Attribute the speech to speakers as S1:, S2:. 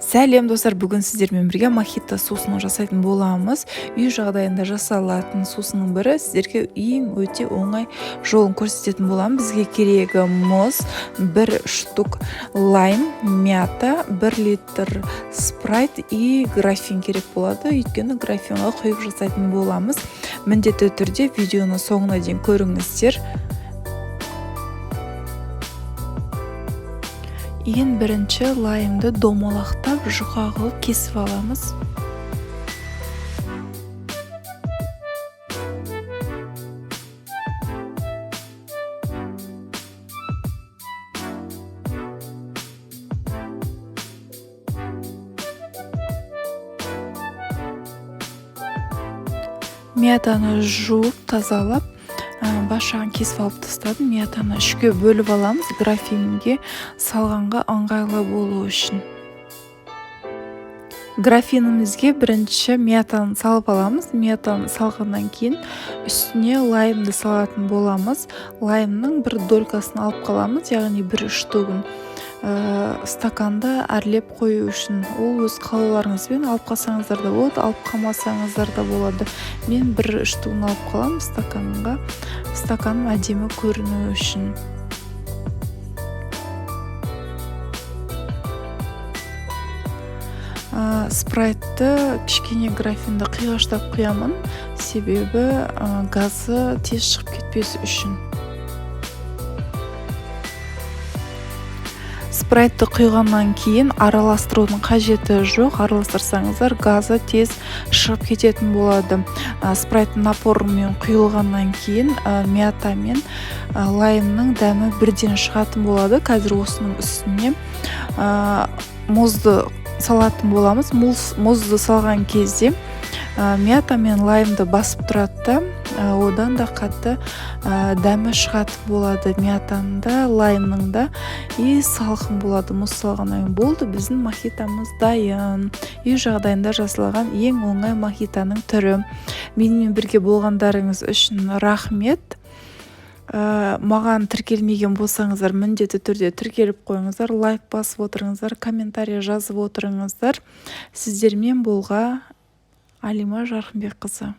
S1: Сәлем, достар! Бүгін сіздермен бірге мохито сусынын жасайтын боламыз. Үй жағдайында жасалатын сусынның бірі. Сіздерге ең өте оңай жолын көрсететін боламын. Бізге керегі: мұз, бір штук лайм, мята, 1 литр спрайт и графин керек болады, өйткені графинға құйып жасайтын боламыз. Міндетті түрде видеоны соңына дейін көріңіздер. Ең бірінші лаймды домалақтап, жұқа қылып кесіп аламыз. Мятаны жуып, тазалап, бас жағын кесіп алып тастадым. Мятаны үшке бөліп аламыз, графинге салғанға ыңғайлы болу үшін. Графинімізге бірінші мятаны салып аламыз. Мятаны салғаннан кейін үстіне лаймды салатын боламыз. Лаймның бір долькасын алып қаламыз, яғни бір штугін, стаканды әрлеп қою үшін. Ол өз қалауларыңызбен, алып қалсаңыздар да болады, алып қалмасаңыздар да болады. Мен бір штугін алып қаламын стаканға, стаканым әдемі көріну үшін. Спрайтты кішкене графинді қиғаштап құямын, себебі газы тез шығып кетпес үшін. Спрайтты құйғаннан кейін араластырудың қажеті жоқ. Араластырсаңыздар, газы тез шығып кететін болады. Спрайттың напорымен құйылғаннан кейін мята мен лаймның дәмі бірден шығатын болады. Қазір осының үстіне мұзды салатын боламыз. Мұзды салған кезде мята мен лаймды басып тұрады да, одан да қатты дәмі шығатын болады мятаның да, лаймның да, и салқын болады мұз салғаннан кейін. Болды, біздің мохитомыз дайын. Үй жағдайында жасалған ең оңай мохитоның түрі. Менімен бірге болғандарыңыз үшін рахмет. Маған тіркелмеген болсаңыздар, міндетті түрде тіркеліп қойыңыздар, лайк басып отырыңыздар, комментарий жазып отырыңыздар. Сіздермен болған Алима Жарқынбекқызы.